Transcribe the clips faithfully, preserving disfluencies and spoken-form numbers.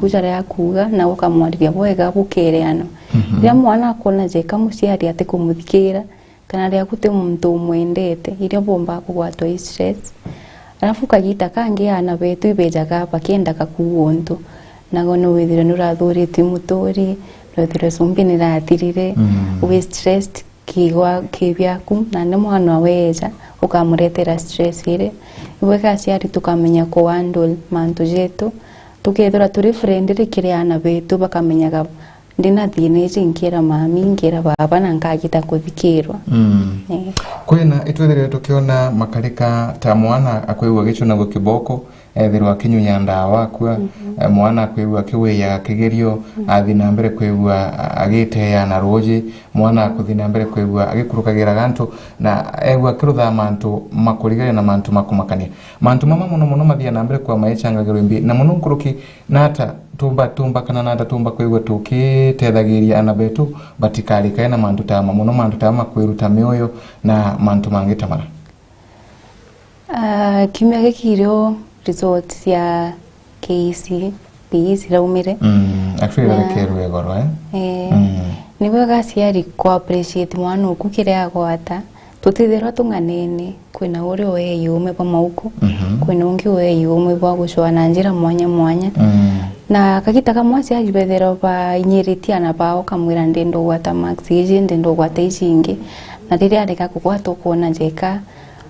jaria akuuga, na ukamwariria bwega bukereanwa. Mhm. Riria mwana akwona jeka muciari atikumuthikiira, kana riria guti muntu umwendete, irio bumbaga kugwatwa i stress. Arafu kagita kangi aana betu ibejaga bakiendaga kuuga untu, nago ni withirwe ni urathuritie muturi, ni withirwe cumbi ni irathirire, Mm. wi stressed, kiigwa ki biaku, na ni mwana weja ukamuretera stress iri. Ibwega aciari tukamenya ku handle mantu jetu, tukethirwa turi friendly kiri aana betu, bakamenyaga ndina thiina iji, nkira mami, nkira baba, na nkagita kuthikirwa. Mm. Eh. Kwina itwithirire tukiona makarika ta mwana akwigua agicunagua kiboko, ethirwa akinyunya ndawa akua, Mhm. eh, mwana akwigua akiwiyaga kigerio, Mhm. athi na mbere kwigua a-, agiteea na ruuji, mwana akuthi na mbere kwigua agikurukagira gantu, na egua akiruthaa mantu makurigaria na mantu makumakania. Mantu mama mono mono mathia na mbere kwa maicangagirwa imbi, na mono nkuruki nata tumba, tumba kana nata tumba kwigua tukitethagiria ana betu batikarikae na mantu ta ama, mono mantu ta ama kwiruta mioyo na mantu mangi ta mara. Ah, kiumia giki irio result cia K E C P E ciraumire. Mm, actually, Na- barekerwe igoro, eh? Eh, Mm. ni bwega aciari ku appreciate mwana uku kiria agwata. Tutithirwa tung'anene, kwina uria uei uume bwa mauku, Mhm. kwina ungi uei uume bwa gucwaa na njira mwanya mwanya. Mm. Na kagita kamwe aciari bethirwa bainyiritie ana bao, kamwira, "Ndenda ugwata marks iji, ndenda ugwata iji ingi." Na riria arega kugwata, ukwona jeka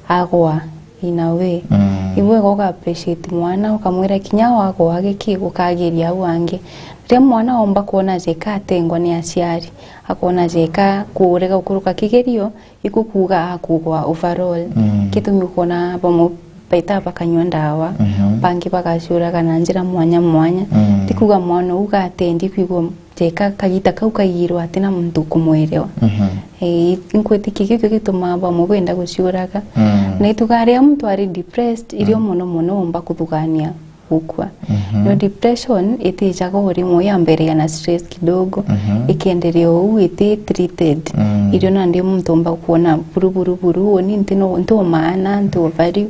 agwa in a way. Mm. Ibwega uga appreciate mwana, ukamwira kinya wagwa giki ukagiria au angi. Riria mwana omba kwona jeka atengwa ni aciari, akona jeka kurega gukuruka kigerio, ikukuga akugwa overall. Mm. Gitumi ukwona bamwe baita bakanyua ndawa, Mhm. bangi bagaciuraga na njira mwanya mwanya. Mm. Ti kuga mwana uu gatendi kwigua jeka kagita kau kaigirwe atina muntu ukumwelewa. Mhm. Eh, nkwitikia kiu kio gitumaa bamwe benda guciuraga. Mm. Na itugaria muntu ari depressed, irio Mm. mono mono omba kuthugania gukua. Mhm. No depression itijaga o rimwe, yambereria na stress kidogo, Mhm. ikienderea uu iti treated. Mm. Irio nandi muntu omba kwona buru, buru, buru, uni nti no, nti o maana, nti o value,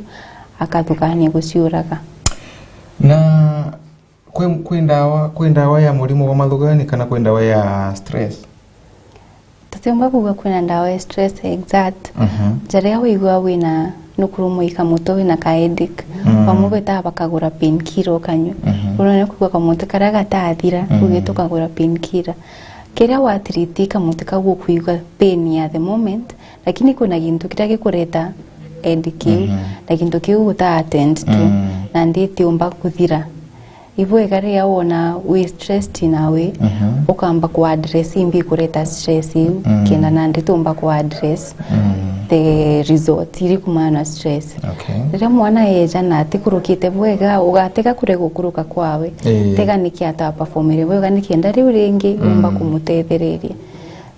akathugania guciuraga. Na kwi, kwi ndawa, kwi ndawa ya murimo wa mathugani kana kwi ndawa ya stress? Tutiumba kuuga kwina ndawa ya stress exact. Mhm. Jaria wigua wina nukurumwa i kamutwe, wina ka headache, Mm. bamwe betaa bakagura painkiller ukanyua. Mhm. Unaona kwigua kamutwe karia gatathira, Mm. ugiita ukagura painkiller. Kiria wa treat i kamutwe kau ukwigua pain ya the moment, lakini kwina gintu kiria gikureta headache iu, Mhm. na gintu kiu guta attend to, Mm. na nditiumba kuthira. Ibwega riria wona wi stressed in a way, Mhm. ukamba ku address imbi ikureta stress iu, Mm. kenda nandi tumba ku address Mm. the result iri kumana na stress. Okay. Riria mwana eja na atikurukite bwega, ugatega kurega gukuruka kwawe. Ii. Tega niki ata performire bwega, nikenda riu ringi umba Mm. kumutethereria.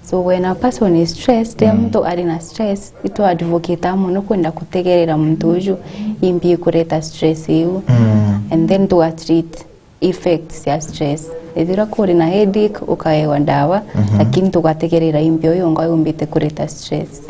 So when a person is stressed, riria Mm. muntu ari na stress, itu advocate mono kwenda kutegerera muntu uju imbi ikureta stress iu. Mm. And then tuga treat effects cia stress. Ethira kuri na headache, ukaewa ndawa, Mhm. lakini tugategerera imbi uyu unga yumbite kureta stress.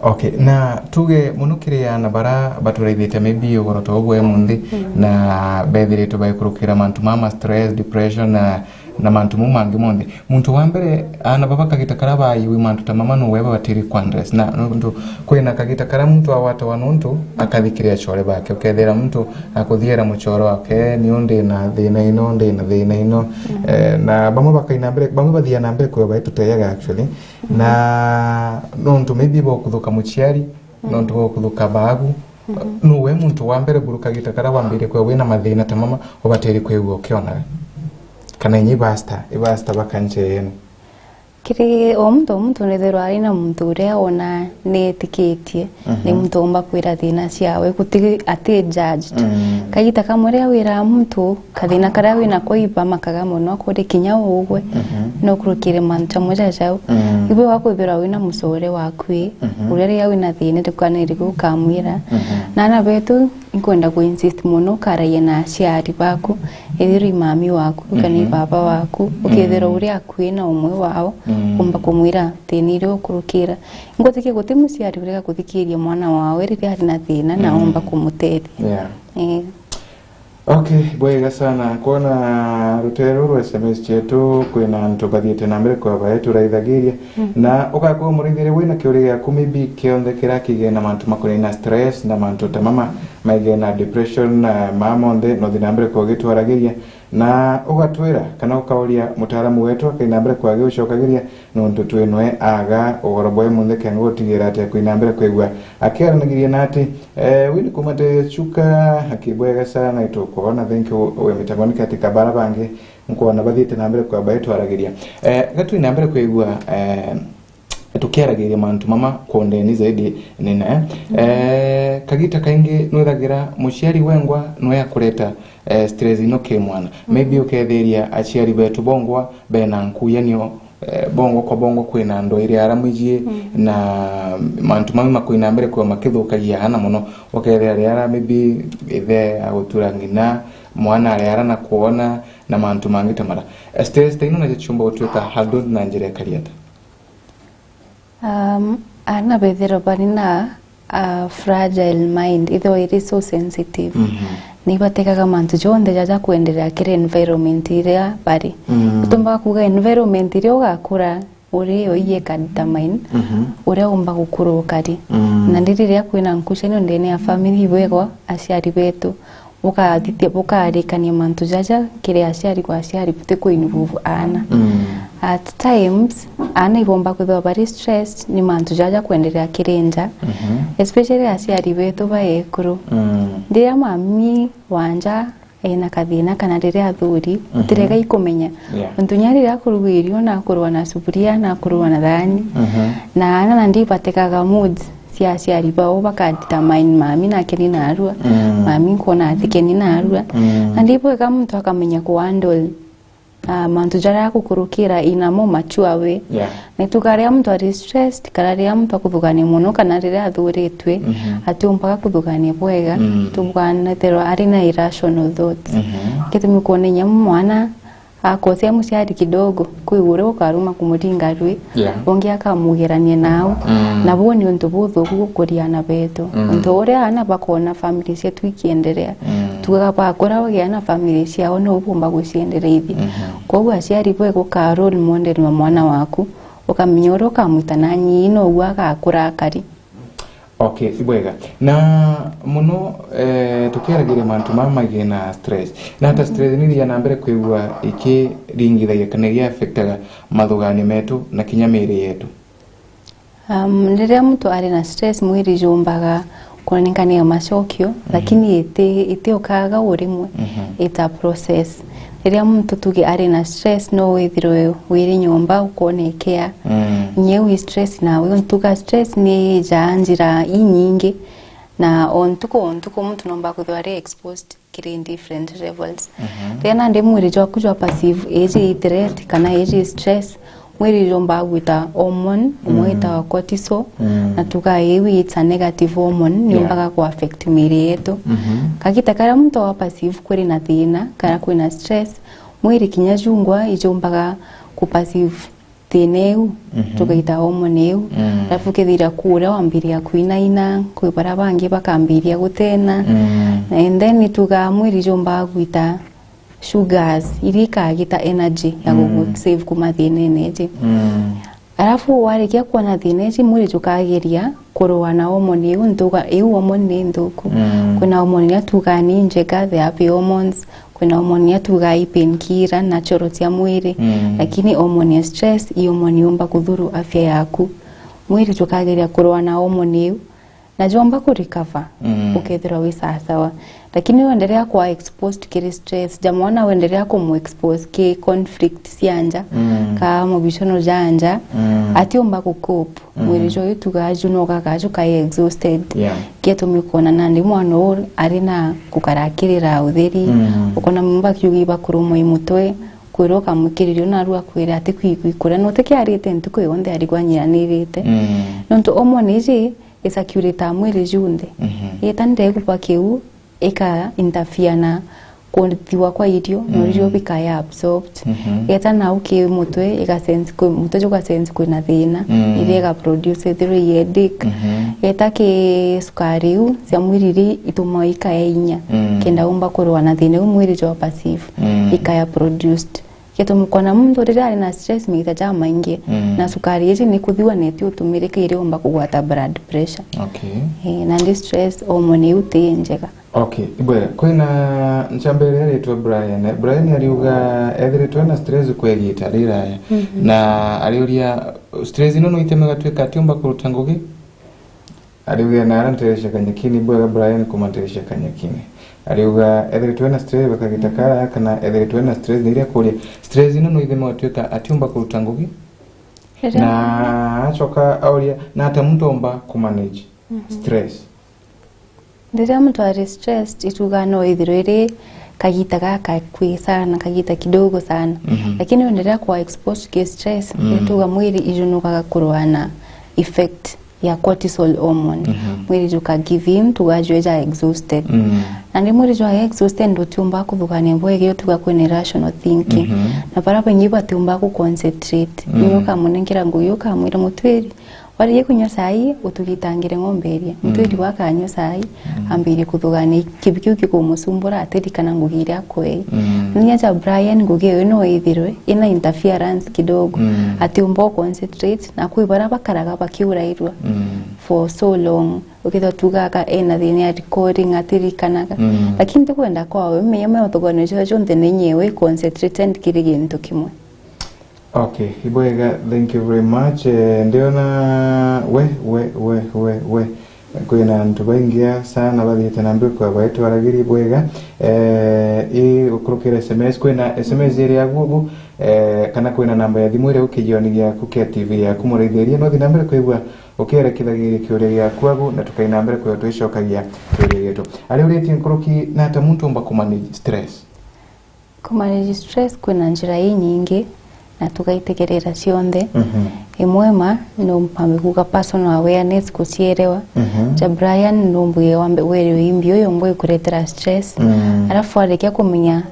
Okay, na tuge mono kiri ana bara baturaithite maybe ugoro ta ubu emunthi, Mm. na bethiritwe baikurukira mantu mama stress, depression, na na mantu mau mangi monthe. Muntu wa mbere, aana baba kagita karia baiwi mantu ta mama, no we babatiri ku address. Na nontu kwina kagita karia muntu agwatawa nontu akathi kiri acore bake. Ukethira muntu akuthiera mucore wake, "Niu ndi na thina ino, ndi na thina ino." Mm. Eh, na bamwe bakaina mbere, bamwe bathia na mbere kwigua baituteaga actually. Mm. Na nontu maybe bokuthuka muciari, Mm. nontu bokuthuka baagu, Mm. nu we muntu wa mbere buru kagita karia wambirie kwigua wina mathina ta mama, ubatiri kwigua ukionaga? Kana inyi ibasta, ibasta ba kanche yenu? Kiri o muntu o muntu nithirwa ari na muntu uria ona netikitie, Mhm. ni muntu umba kwira thina ciawe, guti ati judged. Mm. Kagita kamwe riria wira muntu kathina karia winako ibamakaga mono, akuri kinya ugwe, Mhm. no kurukire mantu jamwe ja jau. Mm. Ibwe wakwithirwa wina mucore waku ii, Mhm. uria riria wina thina ndikwaniri ukamwira. Mhm. Na ana betu, inkwenda ku insist mono ukaragia na aciari baku, ethirwa i mami waku, kana i Mhm. baba waku, ukethirwa Mm. uri akui na umwe wao, Mm. umba kumwira thina iria ukurukira. Ingwitikia guti muciari urega kuthikiria mwana wawe riria ari na thina na Mm. umba kumutethia. Yeah. Eh. Okay, bwega sana. Kwona rutere ruru rwa S M S cietu, kwina antu bathiite na mbere kwa bae turaithagiria. Mm. Na ugakorwo muraithiria wina kiuria giaku maybe kionthe kiria kigena mantu makonainie na stress na mantu ta mama maigena depression, na mama monthe no thi na mbere kwa ugitwaragiria. Na ugatwira kana ukauria mutaaramu wetu akaina mbere kwa agiucokagiria, nontu twi nwe aga ugoro bwae munthe kenga gutigira ati akwina mbere kwigua akiaranagiria na ati, eh, wini kumateithia chuka akibwega sana itukwona. Thank you we mitaboni katika bara bangi nkwona bathiite na mbere kwa bae twaragiria. Eh, gatwina mbere kwigua, eh, tukiaragiria mantu mama kwa undeni zaidi nina, eh, kagita kaingi nwithagira muciari wengwa nwe akureta, eh, stress ino ki mwana. Maybe ukethiria aciari betu bongwa bena nkuyanio, eh, bongo kwa bongo kwina andu iri ara mwijie, na mantu mau makwina mbere kwa makithukagia ana mono. Ukethira ri ara maybe ithe agutura ng'ina, mwana ari ara na kwona, na mantu mangi ta mara. Eh, stress ta ino nacio ciumba gutuika handled na njira ikari ata? Um, ana bethirwa bari na a fragile mind, ithwa iri so sensitive. Mhm. Ni ibatikaga mantu jonthe jaja kwenderea kiri environment iria bari. Mm. Utumbaga kuuga environment iria ugakura uri yo iye ka determine, mhm, uria umba gukura ukari. Mm. Na ndi riria kwina nkucanio ndene ya family ibwegwa aciari betu, bukathithia, bukarikania mantu jaja kiri aciari kwa aciari buti ku involve aana. Mm. At times, aana ibomba kwithirwa bari stressed ni mantu jaja kwenderea kiri nja, mhm, especially aciari betu ba ekuru. Mm. Riria mami wa nja ena kathina kana riria athuri, mhm, tirega ikumenya. Yeah. Untu nya riria akuruga irio, na akurwa na sufuria, na akurwa na thaani, mhm, na aana nandi ibatekaga moods cia aciari bao baka determine mami nake ni narua, mm, mami nkwona atikeni narua. Mm. Na ndi bwega muntu akamenya ku handle, ah, mantu jaria agukurukira in a more mature way. Yeah. Ni tuga riria muntu ari stressed, kana riria muntu akuthugania mono, kana riria athuritwe, mhm, atiumbaga kuthugania bwega, mm, tubuganethirwa ari na irrational thoughts. Mhm. Gitumi kwona inya mwana akosea muciari kidogo, kwi uria ukaruma kumuringa rui, yeah, ungi akamugerania nau. Mm. Na buu ni untu buthuku gukuria aana betu. Mm. Untu uria aana bakona family cietu ikienderea, mm, tugaga bakura bagia na family ciao, no bumba guciendereithia. Mhm. Kwoguo aciari bwe guka role model wa mwana waku, ukamenya uria ukamwita na nyii, no uu agakura akari. Okay, ibwega. Na mono, eh, tukiaragiria mantu mama magie na stress. Na ata stress ni ithia na mbere kwigua ikiringithagia kana iria affectaga mathuganio metu na kinya miri yetu? Um, riria muntu ari na stress, mwiri jumbaga kunengania macokio, mhm, lakini iti, itiukaga o rimwe. Mhm. Ita process. Riria muntu tuge ari na stress, no withirwe wiri nyomba ukonekea. Mm. Nyeu i stress nawe, untuga stress ni ijaa njira inyingi, na o ntuku o ntuku muntu nomba kwithirwa ari exposed kiri different levels. Mhm. Riria nandi mwiri jwaku jwa perceive iji threat kana iji stress, mwiri jumbaga gwita hormone imwe, mm, itawa cortisol, mm, na tuga iu it's a negative hormone, yeah, niumbaga ku affect miiri yetu. Mhm. Kagita karia muntu wa perceive kuri na thina kana kwina stress, mwiri kinya jungwa ijumbaga ku perceive thina iu, mhm, tugaita hormone iu. Mm. Alafu ukethira kuria wambiria kwinaina, kwi baria bangi bakambiria gutena. Mm. And then tuga mwiri jumbaga gwita sugars iria ikagita energy ya, mm, gugu save kuma thinene iji. Mm. Alafu warikia kuona thina iji, mwiri jukageria kurua na hormone iu nthuga, iu hormone ni nthuku. Mm. Kwina hormone iria tugaa ni njega, the happy hormones, kwina hormone iria tugaa i painkiller, natural cia mwiri, mm, lakini hormone ya stress, i hormone yumba kuthuru afya yaku. Mwiri jukageria kurua na hormone iu, na jomba ku recover, mm, ukethirwa wi sawasawa. Lakini wenderea kwa exposed kiri stress, ja mwana wenderea kumu expose ki conflict cia nja, mm, ka mubicano ja nja, mm, atiumba ku cope. Mm. Mwiri juu tugaa ju no gagaa jukai exhausted. Yeah. Gitumi ukona nandi mwana uu ari na gukara akirira utheri, mm, ukona mumba kiugi bakurumwa i mutwe, kwira ukamwikiriria narua akwire ati kwigwi kuria, no tikiarite ntuku yonthe arigwa anyiranirite. Mm. Nontu hormone iji i circulate mwiri junthe. Mhm. Yeta ndegwa kiu, ika interfere na kuthiwa kwa irio, na irio bikaya absorbed. Mhm. Geta nau ki mutwe, iga sense kwi, mutwe juga sense kwina thina, Mm. iria iga produce ithirwe i headache. Mhm. Geta ki sukari iu cia mwiri iri ituma ikaya inya, Mm. kenda umba kurua na thina iu mwiri jwa perceive, Mm. ikaya produced. Gitumi kwona muntu riria ari na stress maita jamaingi, Mm. na sukari iji ni kuthiwa neti utumirika iri umba kugwata blood pressure. Okay. Eh, na ndi stress hormone iu ti njega. Okay, ibwega. Kwina ncamba iria aritwa Brian. Brian ariuga ethiritwe na stress kwa igita riraya. Mhm. Na ariuria, stress ino no iteme gatwika atiumba kuruta ngugi? Ariuga na ara nterecia kanyakini, ibwega Brian kuma nterecia kanyakini. Ariuga ethiritwe na stress bakagita karaya kana ethiritwe na stress, na iria kuria, stress ino no iteme gatwika atiumba kuruta ngugi? Riria Na acoka auria, na ata muntu omba kumanage Mhm. stress? Riria muntu ari stressed, itugaa no ithirwe iri kagita gakakui sana, kagita kidogo sana. Mhm. Lakini riria kwa exposed ki stress, Mm. ituga mwiri ijunukaga kurua na effect ya cortisol hormone. Mhm. Mwiri juka give in, tuga jwe ja exhausted. Mm. Nandi mwiri jwa exhausted ndutiumba kuthugania bwega, utuga kwina irrational thinking. Mhm. Na bara baingi batiumba ku concentrate. Mm. Ni ukamunengera ngugi, ukamwira mutwiri, warigie kunywa cai, utugitangire ng'ombe iria. Mm. Mutwiri wakanywa cai, Mm. ambirie kuthugania kibi kiu gikumusumbura, atirikana ngugi iria akwei. Mm. Nginya ja Brian ngugi iyo no ithirwe ina interference kidogo. Mm. Atiumba u concentrate, na kwi bara bakaraga bakiurairua Mm. for so long. Ukethirwa tugaga ena thina ya recalling, atirikanaga. Mm. Lakini tikwenda kwawe, menya mea uthugania ucio jonthe ni nyewe concentrated kiri gintu kimwe. Okay, ibwega, thank you very much. Eh, ndiona we, we, we, we, we. Kwina antu baingi sana bathiite na mbere kwa baitwaragiri bwega. Eh, i ukurukira S M S, kwina S M S iri agu ugu, eh, kana kwina namba ya thimu iria ukijioni giaku kia T V yaku muraithiria, no thi na mbere kwigua ukierekithagiria kiuria giaku agu, na tukai na mbere kwigua twicokagia kiuria gietu. Ari uritie nkuruki, na ata muntu umba kumanage stress? Kumanage stress kwina njira inyingi, na tugaitegerera cionthe. Mhm. Imwe ma, no mpambe kuga personal awareness, kucierewa. Mhm. Ja Brian, no mbuge wambe werewe imbi uyu mbu ikuretera stress. Mm. Alafu arikia kumenya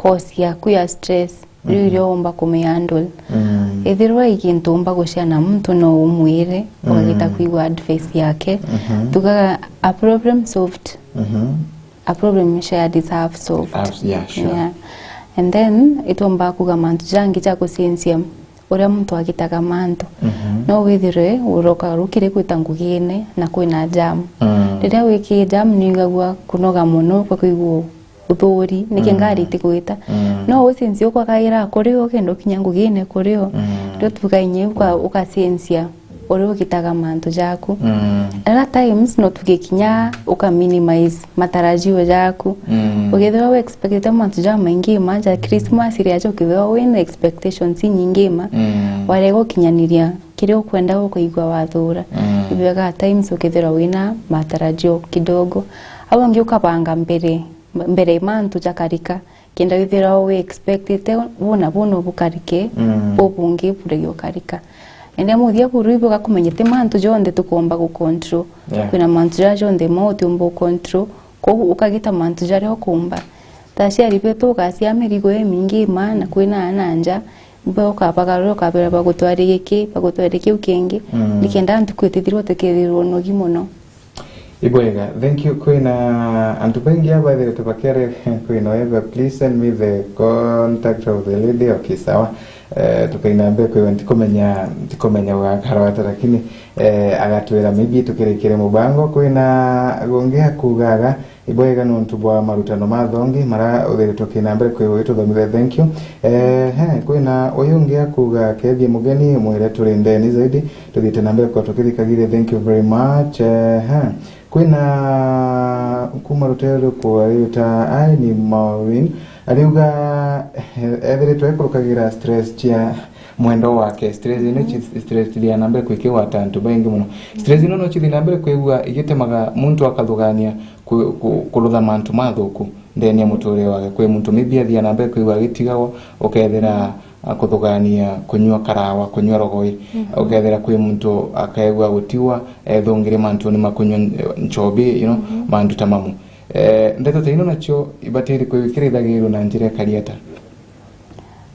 cause yaku ya stress, riu Mm. irio umba kumihandle. Mm. Ethirwa i gintu umba gucia na muntu, no umwire, ukagita Mm. kwigua advice yake. Mhm. Tugaga a problem solved. Mhm. A problem shared is half solved. Half, yeah, sure. Yeah. And then, itumba kuga mantu jangi ja gucenjia uria muntu agitaga mantu. Mhm. No withirwe uroka rukiri gwita ngugine na kwina jam. Mm. Riria wiki jam, niwigagua kunoga mono, kwa kwigua uthuri, niki Mm. ngari itigwita. Mm. No ucenjie ukwagaira kurio, kenda ukinya ngugine kurio. Mm. Rio tuga inya uka-, ugacenjia uria ugitaga mantu jaku. Mm. Other times, no tuge kinya uka minimize matarajio jaku. Mm. Ukethirwa we expectete mantu jamaingi ma ja Christmas, iri aja ukethirwa wina expectations inyingi ma, Mm. warega gukinyaniria kiria ukwenda ukaigua wathura. Mm. Ni bwega at times ukethirwa wina matarajio kidogo. Au angi ukabanga mbere, mbere mantu jakarika. Kenda withirwa we expectete buna buna bukarike, Mm. bubungi burege ukarika. Ende muthia buru ibuga kumenya ti mantu jonthe tukomba gu control. Yeah. Kwina mantu jaria jonthe mo utiumba gu control, kogu ukagita mantu jaria ukumba. Ta aciari betu ugacia mirigo imingi ma, na kwina ana nja, ibo ukabagarura, ukabera bagutware giki, bagutware kiu kingi, Mm. nikenda ntuku itithirwa tukethirwa unogi mono. Ibwega, thank you. Kwina antu baingi abathirite bakere kwina weba, please send me the contact of the lady. Okay, sawa. Eh, tukaina mbe kwiwa, ntikumenya, ntikumenya ugakara ata, lakini, eh, agatwira maybe tukirikire mubango. Kwina gungi akugaga, ibwega nontu bwa marutano ma thongi mara uthiritwe kina mbere kwiwa ituthomithia, thank you. Eh, he, kwina uyu ungi akuga, kethie mugeni, mwire turi ndeni zaidi. Tuthiite na mbere kwa tukithikagiria, thank you very much. Ehe. Kwina kuma rutere rukwa riuta, ai ni Maureen. Ariuga, eh, ethiritwe ekurukagira stress cia mwendo wake. Stress ino ci-, stress ithia na mbere kwikigwata antu baingi muno. Stress ino no cithi na mbere kwigua igitemaga muntu akathugania ku-, ku-, kurutha mantu mathuku ndeni ya muturire wake. Kwi muntu maybe athia na mbere kwigua agitigagwa, ukethira a, kuthugania kunyua karawa, kunyua rogoi. Mhm. Ukethira kwi muntu akaigua gutiwa, ethungire mantuni ma kunyua n-, nchobi, you know, Mhm. mantu ta mamu. Eh, ndeto ta ino nacio ibataire kwithagirwa na njira ikari ata?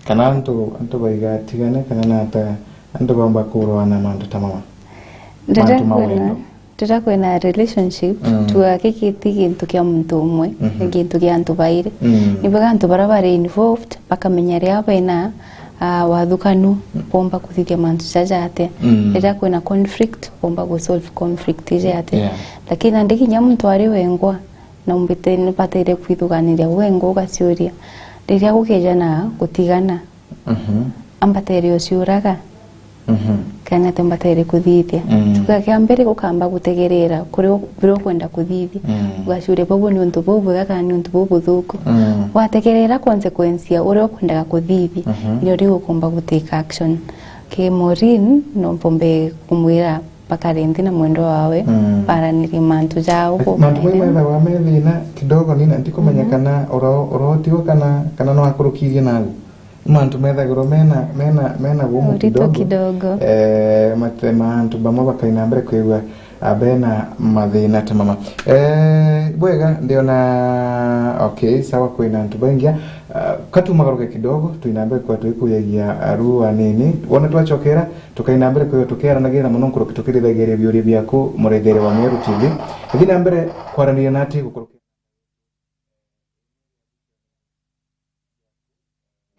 Kana antu, antu baigatigane, kana nata antu baumba kurwana na mantu ta mama? Riria Mantu ma kwina, wendo. Riria kwina relationship, Mm. tuga giki ti gintu kia muntu umwe, Mhm. ni gintu kia antu bairi. Mm. Ni bwega antu baria bari involved bakamenya riria bena, ah, wathukanu, bomba kuthithia mantu jaja atia. Mm. Riria kwina conflict, bomba gu solve conflict iji atia. Yeah. Lakini nandi kinya muntu ari wengwa, na umbite-, nibataire kwithuganiria wengwa ugaciuria, riria gukeja na gutigana, Mhm. ambatere uciuraga, Mhm. kana ti mbatere kuthithia? Mm. Tuga kia mbere gukamba gutegerera kuria u-, buria ukwenda kuthithia. Mm. Ugaciuria, bubu ni untu bubwega kana ni untu bubuthuku? Mm. Wategerera consequence ya uria ukwendaga kuthithia, Mhm. nio riu ukumba gutake action. Ki Maureen, no mpombe kumwira bakare nthi na mwendwa wawe, Mm. baranirie mantu jao. Mantu mau methagwa me thina kidogo, nina ntikumenya Mhm. kana oro-, orotiwe kana, kana no akurukirie nawe. Mantu methagirwa mena, mena, mena gumu Urito kidogo. kidogo. Eh, mate mantu bamwe bakaina mbere kwigua, ah, bena mathina ta mama. Eh, bwega, ndiona, okay, sawa, kwina antu baingi. Ah, katumagaruke kidogo, twina mbere kwa twikuyagia aru anini. Wona twachokera, tukaina mbere kwigua tukiaranagira mono nkuruki tukirithagiria biuria biaku, murithiria wa Meru T V. Ithi na mbere kwaraniria nati gukuruki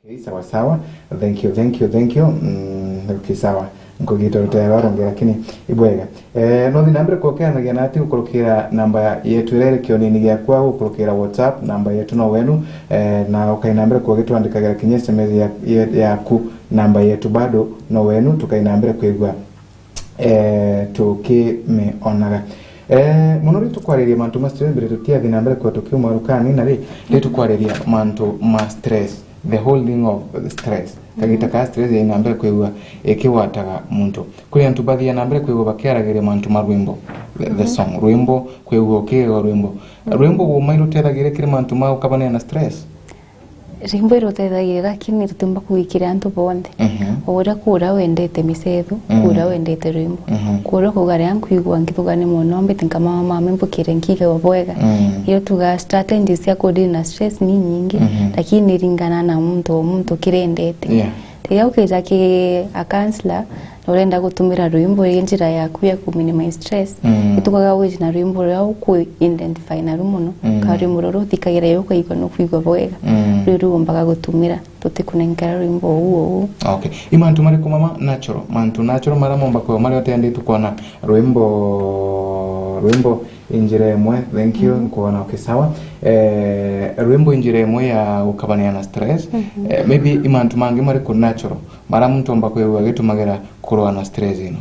Okay, sawa sawa. Thank you, thank you, thank you. Mm, okay, sawa. Nkugita rutaya rwarungi, lakini ibwega. Eh, no thi na mbere kuokeranagia nati gukurukira namba yetu iria iri kionini giakwa, gukurukira WhatsApp, namba yetu no wenu, eh, na ukai na mbere kugitwandikagira kinya S M S ya, ya, yaku, namba yetu bado no wenu, tukai na mbere kwigua eh, tukimionaga. Eh, mono ri tukwariria mantu ma stress mbere tutiathi na mbere kwa tukiuma rukani na ri, ri tukwariria mantu ma stress, the whole thing of stress. Kagita ka stress ina mbere kwigua ikiwataga muntu. Kuri antu bathia na mbere kwigua bakiaragiria mantu ma rwimbo, the, the song, rwimbo, kwigua ukigwa rwimbo. Rwimbo guma irutethagiria kiri mantu ma ukabanea na stress? Rwimbo irutethagia, lakini tutiumba kugwikira antu bonthe. Mhm. O uria kuria wendete micethu, Mm. kuria wendete rwimbo. Mhm. Kuria kuga riria nkwigua nkithugania mono, mbite nkamama mama mbukire nkiigagwa bwega. Mm. Iyo tuga strategies cia kudeal na stress ni nyingi, Mhm. lakini iringana na muntu o muntu kirendete. Yeah. Riria ukija ki a counselor, na urenda gutumira rwimbo ri njira yaku ya ku minimize stress, Mm. itukaga wiji na rwimbo ruria uku identify naru mono, Mm. ka rwimbo ruria uthikagira iyo ukaigua nukwigua bwega, Mm. riu riu umbaga gutumira, tutikunenkera rwimbo uu uu. Okay. I mantu mariku mama natural? Mantu natural maria momba kwigua maria utienditu kwona rwimbo, rwimbo injira imwe, thank you, Mm. nkuona, okay, sawa. Eh, rwimbo injira imwe ya gukabania na stress. Mhm. Eh, maybe i mantu mangi mariku natural maria muntu omba kwigua agitumagira kurua na stress ino?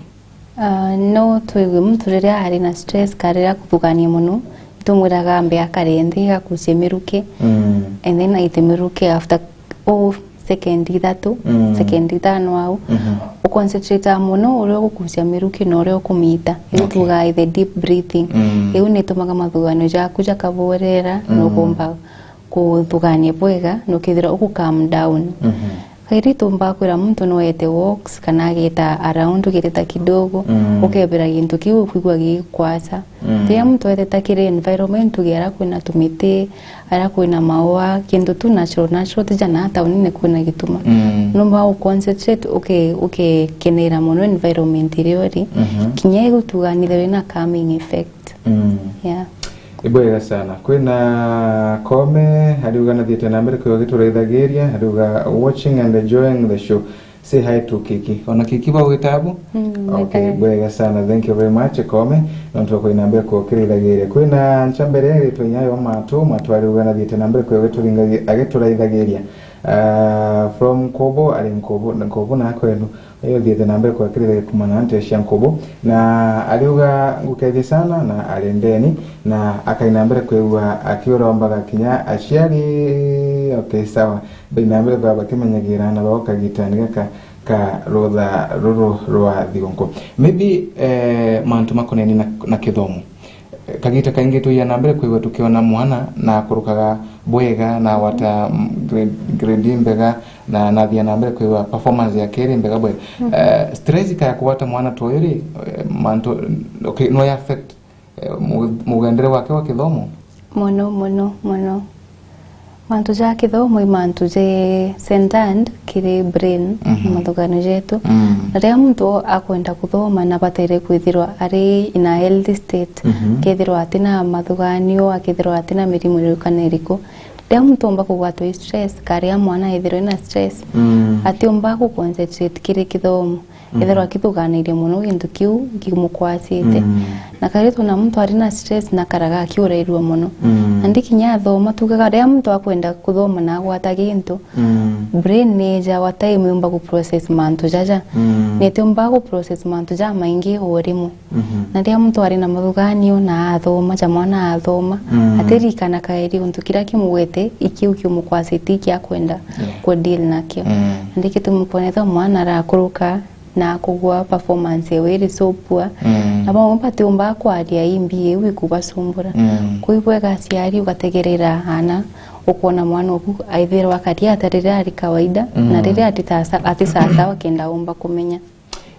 Ah, no twigue muntu riria ari na stress, ka riria akuthugania mono, itumwiraga ambe akare nthi, gakucie miruki, Mm. and then aite miruki after, oh, second ithatu, Mm. second ithano au, Mhm. uconcentrate mono uria ugukucia miruki na uria ukumita. Iu Okay. tugaa the deep breathing. Mm. Iu nitumaga mathuganio jaku jakaborera, Mm. na ukumba kuthugania bwega, na ukethira ugu calm down. Mhm. Kairi tumbaa kwira muntu no ete walks, kana ageta around, ugeteta kidogo, Mm. ukebera gintu kiu ukwigua gigikwaca. Mm. Riria muntu eteta kiri environment, tuge aria kwina tumiti, aria kwina maua, kintu tu natural, natural, tija na taunine kwina gituma. Mm. Numba uconcentrate, uke-, ukekenera mono environment iria uri. Mhm. Kinya igutuganithia wina calming effect. Mm. Yeah. Ibwega sana. Kwina Kome, ariuga nathiite na mbere kwigua gituraithagiria, ariuga watching and enjoying the show. Say hi to Kiki. Ona Kiki baugwita abu? Mm, okay, ibwega sana. Thank you very much, Kome. Nontu bwa kwina mbere kwigua kirithagiria. Kwina ncha mbere, ritwa inyayo matu, matu ariuga nathiite na mbere kwigua gituringagia-, agituraithagiria. Ah, from Nkubu, ari Nkubu, Nkubu na kwenu. Iyo thiete na mbere kwakirira kumana nte cia Nkubu, na ariuga, "Ngukethie sana," na ari ndeni, na akaina mbere kwigua akiurombaga kinya aciari. Okay, sawa. Baina mbere kwa bakimenyagira na bao kagitani gaka ka rutha ruru rwa thigũkũ. Maybe, eh, mantu makoneni na, na kithomo. Kagita kaingi tuiya na mbere kwigua tukiona mwana na akurukaga bwega, na wata, mm, grade, grade mbega, na nathia na mbere kwigua performance yake iri mbega bwega. Mhm. Eh, stress kaya kugwata mwana ta uyu ri, eh, mantu, okay, no ya affect, eh, mu-, mugendere wake wa kithomo? Mono, mono, mono. Mantu ja kithomo i mantu je centered kiri brain, mhm, na mathuganio jetu. Mm. Na riria muntu akwenda kuthoma, na batere kwithirwa ari in a healthy state, mhm, kethirwa atina mathuganio, akethirwa atina mirimu iriku kana iriku. Riria muntu omba kugwatwa i stress, karia mwana ethirwe na stress, mm, atiumba ku concentrate kiri kithomo. Mm. Ethirwa akithuganirie mono gintu kiu kimukwacite. Mm. Na kairi twona muntu ari na stress na karaga akiurairua mono. Mm. Nandi kinya athoma, tugaga riria muntu akwenda kuthoma na agwata gintu, mm, brain ni ijawa time yumba ku process mantu jaja. Mm. Nitiumba ku process mantu jamaingi o rimwe. Mhm. Na riria muntu ari na mathuganio na athoma, ja mwana athoma, mm, atirikana kairi untu kiria kimugwete ikiu kiumukwacite, iki akwenda, yeah, ku deal nakio. Mm. Nandi gitumi kwonetha mwana arakuruka na kugwa, performance ewe iri so poor. Mm. Na bamwe batiumba kwaria imbi iu ikubasumbura. Mm. Kwou ibwega aciari ugategerera ana, ukwona mwana oku aithirwa akaria ata riria ari kawaida, na, mm, riria ati sawa, ati sawa sawa kenda umba kumenya.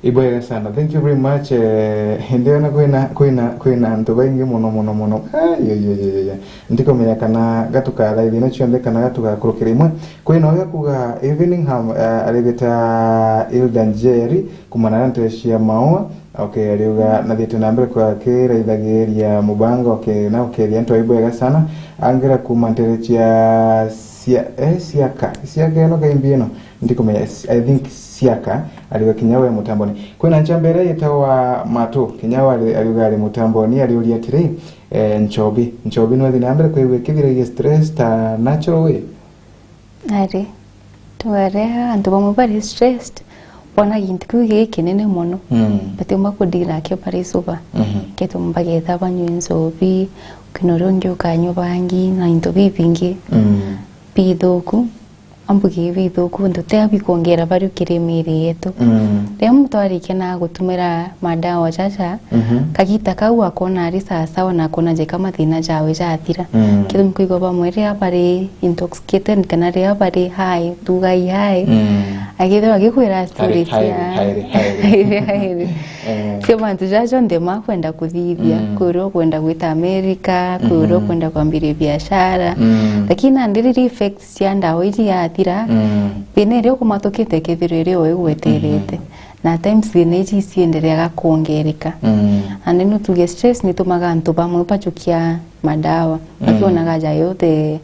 Ibwega sana. Thank you very much. Eh, ndiona kwina, kwina, kwina antu baingi mono, mono, mono. Ai, ai, ai, ai, ai. Ndikumenya kana gatukathitha ithina cionthe kana gatugakurukira imwe. Kwina uyu akuga, "Evening, ham, eh, aribita Ilda Njeri, kumana na ntere cia Maua." Okay, ariuga, "Nathiite na mbere kwa kiraithagiria mubango." Okay, na ukeethia antu ibwega sana. Angira kuma ntere cia, cia, eh, ciaka. Ciaka ino kaimbi ino. Ndikumenya, I think Siaka, ariuga kinya we mutamboni. Kwina nchamba iria yitagwa Matu, kinya we ari-, ariuga ari mutamboni, ariuria atiri, eh, Nchobi. Nchobi nwethi na mbere kwigua ikithiragia stress ta natural way? Ari. Tugaria antu bamwe bari stressed, bona gintu kiu gigi kinene mono. Mm. Batiumba kudeal nakio bari sober. Mhm. Ketumba getha banywe nchobi, kina uria ungi ukanywa bangi, na into bibingi. Mm. Bithuku. Ambuge bithuku, ntu tia bikwongera bari kiri miiri yetu. Mm. Riria muntu arikia na gutumira madawa jaja, mhm, kagita kau akona ari sawa sawa na akona jeka mathina jawe jathira. Mm. Kithumi kwigua bamwe riria bari intoxicated kana riria bari high, tugai high, mm, akethirwa agikwira story cia hairi, hairi, hairi. Eh. Cio mantu jaja jonthe makwenda kuthithia, mm, kwi uria ukwenda gwita America, kwi uria, mhm, ukwenda kwambiria biashara. Mm. Lakini nandi riria effects cia ndawa iji yathira, mm, thina iria ukumatukite kethirwa iri o igweterete. Mhm. Na times thina iji iciendereaga kwongereka. Mm. And then tuge stress nitumaga antu bamwe bachukia madawa. Mm. Bakionaga ja yote,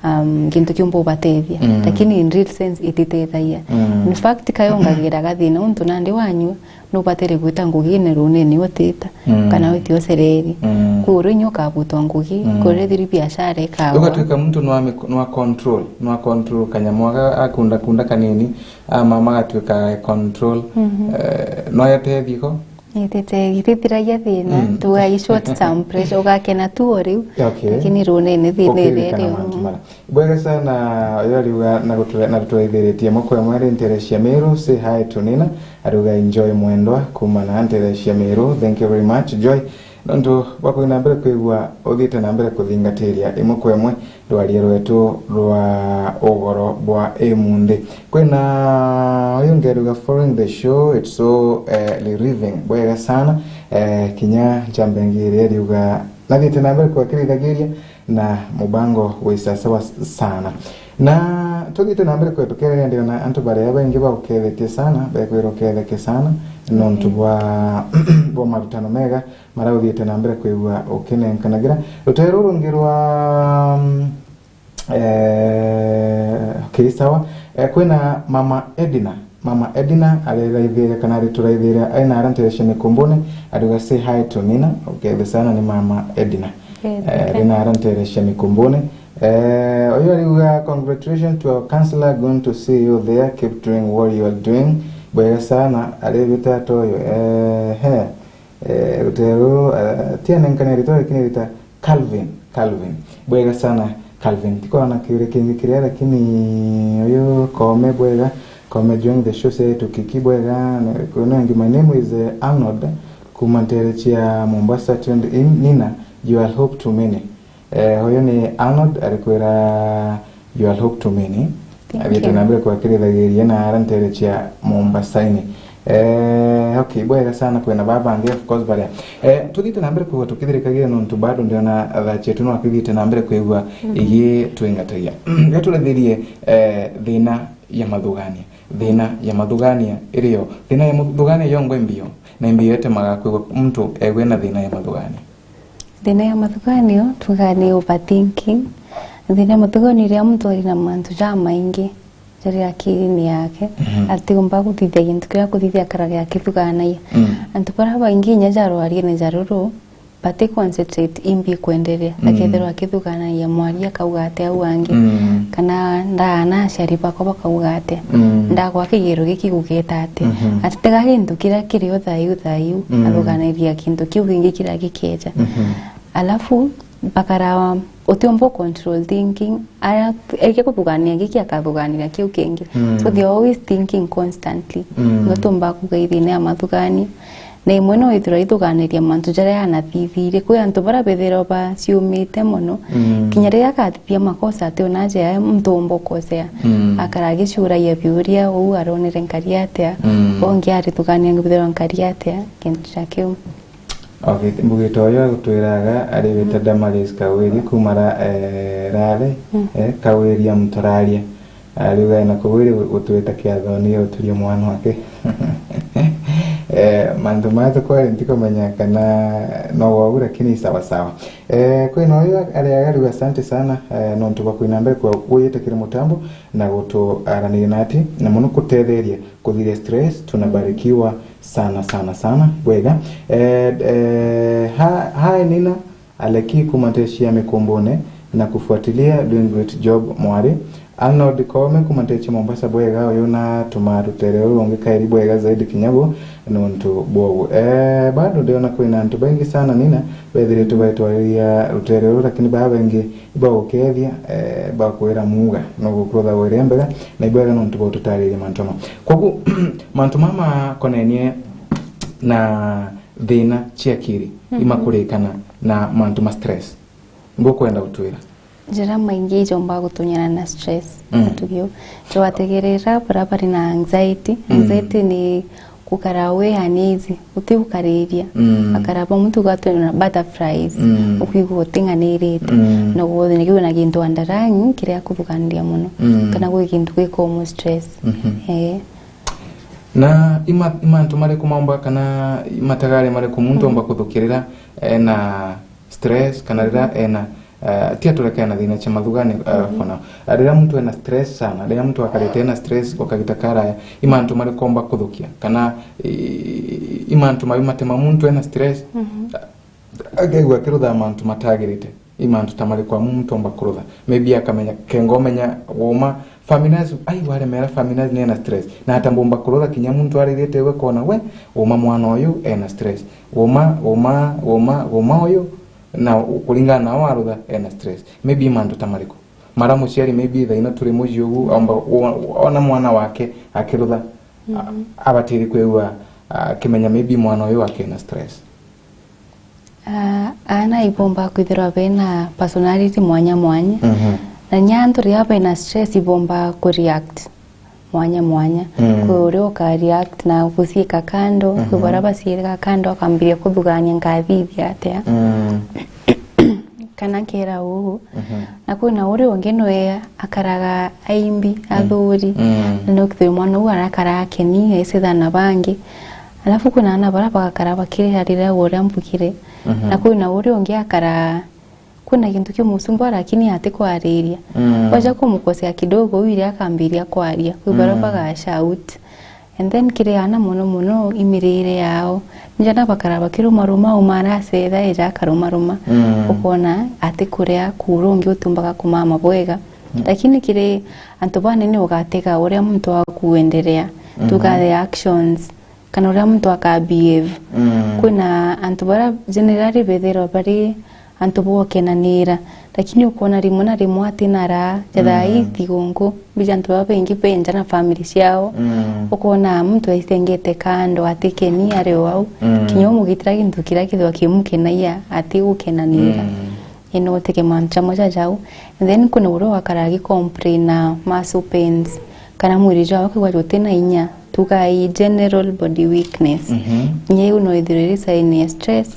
um, gintu kiumba ubatethia. Mm. Lakini in real sense ititethagia. Mm. In fact, kayongagiraga thina untu nandi wanyua, nubatire gwita ngugine runene utita, mm, kana witi ucereri. Mm. Kuu rinyu ukabutwa ngugi, mm, kurethiri biashara ikawa. Ugatwika muntu nwa, nwa control, nwa control kanyamu aga-, akunda kunda kanini, ama magatuika control. Mhm. Eh, no yatethiko? Itete, itithiragia thina, mm, tuga i short term pressure, ugakena tu o riu, okay, lakini runene thina iria iri mantu mara. Bwega sana, uyu ariuga na gutura-, na tuturaithiritie mukwe mweri ntere cia Meru, say hi to Nina, ariuga enjoy mwendwa, kuma na ntere cia Meru, thank you very much, Joy. Nontu bwa kuthi na mbere kwigua, uthiite na mbere kuthingatiria imwe kwa imwe rwaria rwetu rwa ugoro bwa imunthi. Kwina uyu ungi ariuga, "Following the show, it's so, eh, relieving." Bwega sana, eh, kinya nchambe ngi iria ariuga, "Nathiite na mbere kwakirithagiria na mubango wi sasawa sana." Na tuthiite na mbere kwetu keria, ndiona antu baria baingi bagukethetie sana, bekwira uketheke sana, nontu bwa, bwa marutano mega, mara uthiite na mbere kwigua ukinenkanagira. Rutere ruru rungi rwa, mm, eh, okay, sawa. Eh, kwina Mama Edina. Mama Edina arithaithiria kana arituraithiria ari na ara ntere cia Mikumbune, ariuga, "Say hi to Nina." Ukethie sana ni Mama Edina. Eh, ari na ara ntere cia Mikumbune. Eh, uyu ariuga, "Congratulations to our counselor, going to see you there, keep doing what you are doing." Bwega sana, aribita atoyo. Eh, he. Eh, rutere ruru, eh, tianenkania ritwa, lakini rita Calvin, Calvin. Bwega sana, Calvin. Tikwona kiuria kingi kiria, lakini uyu Kome bwega. Kome join the show, say to Kiki bwega. Na, kuna ingi, "My name is, eh, Arnold, kuma ntere cia Mombasa, tuned in, Nina, you are hope to many." Eh, uyu ni Arnold, arikwira, "You are hope to many." Thank you. Athiite na mbere kwakirithagiria na ara ntere cia Mombasa-ini. Eh, okay, bwega sana kwina babangi, of course, baria. Eh, tuthite na mbere kwigua tukithirikagia nontu bado ndiona thaa cietu no akithite na mbere kwigua igi twingatagia. Ria turathirie, eh, thina ya mathugania. Thina ya mathugania irio. Thina ya mathugania yongwa imbio. Na imbio etemaga kwigua muntu egwe na thina ya mathugania. Thina ya mathuganio, tuga ni overthinking. Thina ya mathuganio ria muntu ari na mantu jamaingi jari akirine yake, mhm, atigomba kuthithia gintu kiria kuthithia akaraga akithuganagia. Mm. Antu baria baingi inya jarwarie ni jaruru, bati concentrate imbi kwenderea, mm, akethirwa akithuganagia mwari akauga ati au angi. Mm. Kana ndaana aciari bakwa bakauga atia? Mm. Ndagwa kigiro giki gugeta atia? Mhm. Atitega gintu kiria kiri o thayu thayu, mm, athuganiria gintu kiu kingi kiria gikeja. Mhm. Alafu bakara utiumba control thinking, aria eke kuthugania giki akathuganira kiu kingi. Mm. So they are always thinking constantly. Mm. No tumba kuga ithina ya mathugania. Na imwe no ithirwa ithuganiria mantu jaria anathithirie. Kwi antu baria bethirwa baciumite mono. Mm. Kinya riria akathithia makosa ati ona aja ya muntu umba ukosea. Mm. Akara agicuragia biuria, uu aronere nkari atia? Mm. Ungi arithugania ngibithirwa nkari atia? Kintu ja kiu. Okay, mbugite uyu agutwiraga ari wita, mm, Damaris Kawiri kuma ra, eh, Rale, mm, eh, Kawiri ya Mtoraria. Ariuga ena Kawiri gutwita kiathoni ya uturia mwana wake. Eh, mantu maya tukwari ntikumenya kana no wau, lakini sawa sawa. Eh, kwina uyu ariaga riu, asante sana, eh, nontu bwa kwina mbere kwa gwitikira mutambo na gutuaraniria nati na muno kutetheria kuthiria stress. Tunabarikiwa sana, sana, sana. Bwega. Eh, eh, ha, hi Nina, Aleki kuma ntecia Mikumbune na kufuatilia, doing great job mwari. Arnold Koome kuma ntecia Mombasa, bwega, uyu na tuma rutere uru rungi kairi bwega zaidi kinya bu nontu bwogu. Eh, bado ndiona kwina antu baingi sana, Nina, bethiritwe baitwariria rutere uru, lakini baa baingi ibagukethia, eh, bakwira muuga no gukurutha wire mbega, na ibwega nontu bwa ututariria mantu ama. Kogu, mantu mama makonenie na thina cia akiri, mhm, imakurikana na mantu ma stress. Ngukwenda utwira. Njira maingi ijomba gutunyana na stress. Mm. Atugiu. Twatigirira baria bari na anxiety. Mm. Anxiety ni gukara we uneasy, utigukariria. Mm. Akara ba muntu gatwe na butterflies, mm, ukwigua uting'anirite. Mm. Na guothe nikiu na gintu underlying kiria kuthuganiria muno. Mm. Kana gwi gintu gikumu stress. Mhm. Eh. Na ima-, imantu mariku maumba kana imatagare mariku muntu, mm, omba kuthukirira, eh, na stress, kana rira, mm, ena, eh, ti aturekea na thina cia mathugani, eh, mhm, for now. Eh, rira muntu ena stress sana, rira muntu akarite ena stress kwa kagita karaya, imantu mariku omba kuthukia, kana i-, i-, imantu mayu matema muntu ena stress, mhm, akaigua akirutha mantu matagirite. I mantu ta mariku amu muntu omba kurutha? Maybe akamenya, kenga umenya uma Faminas, ai, waremera Faminas ni ena stress. Na ata mbumba kurutha kinya muntu aririte we kona, we, uma mwana uyu ena stress. Uma, uma, uma, uma uyu, na u-, kuringana na warutha ena stress. Maybe mantu ta mariku? Mara muciari, maybe thaino turi mucii ugu, omba, u-, ona mwana wake akirutha, a-, mhm, abatiri kwigua, akimenya maybe mwana uyu wake ena stress. Ah, aana ibomba kwithirwa bena personality mwanya mwanya. Mhm. Na nya antu riria bena stress ibomba ku react mwanya mwanya. Mm. Kwi uria uka react na guciika kando, kwi, mhm, baria baciika kando, akambiria kuthugania nkathithia atia. Mm. Kana nkera uu. Mhm. Na kwina uria ungi nwe akaraga aimbi, mm, athuri. Mm. Na nukithwe mwana uu arakara akeni, aicitha na bangi. Alafu kwina aana baria bagakara bakirira riria uria mbugire. Mhm. Na kwina uria ungi akara, kwina gintu kiumusumbua lakini atikwariria. Mm. Waja kumukosea kidogo, uu iria akambiria kwaria. Kwi baria, mm, baga shout. And then kiri aana mono mono imirire yao. Njana bakara bakirumaruma, uma aracetha, eja akarumaruma. Mm. Ukona atikuria, kuura ungi utumbaga kumama bwega. Mm. Lakini kiri antu banene ugatega uria muntu akuenderea. Mhm. Tuga the actions, kana uria muntu aka behave. Mm. Kwina antu baria generally bethirwa bari antu bokenanira, lakini ukona rimwe na rimwe atina raha, jathaa, mm, ii thigunku, mbija antu baba baingi benja na family ciao, mm, ukona muntu aicengete kando, atikeni ari o au, mm, kinya umugitira gintu kiria kithwa kimukenagia, atigukenanira. Mm. Ino utege mantu jamwe ja jau. And then kwina uria wakara agicomplaina muscle pains, kana mwiri jwawe kwigua jutina inya. tugai general body weakness. Mhm. Inya iu no ithirwe iri sign ya stress.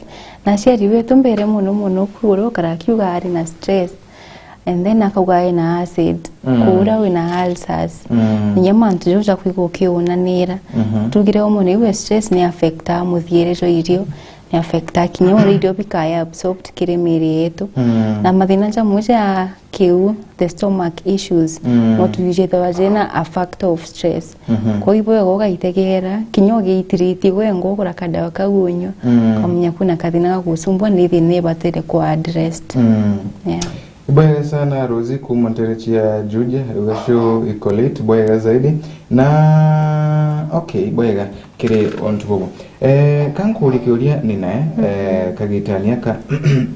Na aciari betu mbere mono mono, kugura ukara akiuga ari na stress. And then akauga ena acid, mm, kuura wina ulcers. Mm. Inya mantu jau ja kwigua ukiunanira. Mhm. Tugire umwe niwe stress ni affecta muthiere jwa irio, ni affecta kinya uria irio bikaya absorbed kiri miiri yetu. Mm. Na mathina jamwe ja kiu, the stomach issues, mm, no twijithagwa jena a factor of stress. Mhm. Kwa hivyo wega ugaitegera, kinya ugiitiritie wega ugura kadawa kau unywa, mm, ukamenya kwina kathina gagucumbwa, ni thina ibatire kuwa addressed. Mm. Yeah. Ibwega sana Rosie kuma nterechi ya Juja, rugasho ikolit, bwega zaidi. Na, okay, bwega, kiri ontu bubu. Eh, kankuri kiuria nina, eh, mhm, eh, kagitania ka,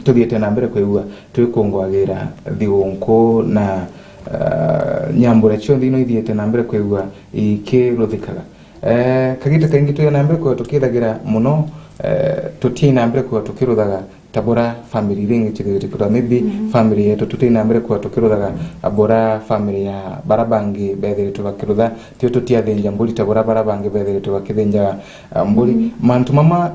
tuthiite na mbere kwigua twikungwagira thigunku na, eh, nyambura cionthe ino ithiite na mbere kwigua ikiruthikaga. Eh, kagita kaingi twi na mbere kwigua tukithagira muno, eh, tutii na mbere kwigua tukiruthaga ta bura family iria ingi cithithite kwithirwa maybe, mhm, family yetu tuti na mbere kwithirwa tukiruthaga, a, bura family ya bara bangi bethiritwe bakirutha, tio tutiathinja mburi ta bura bara bangi bethiritwe bakithinjaga, a, mburi. Mhm. Mantu mama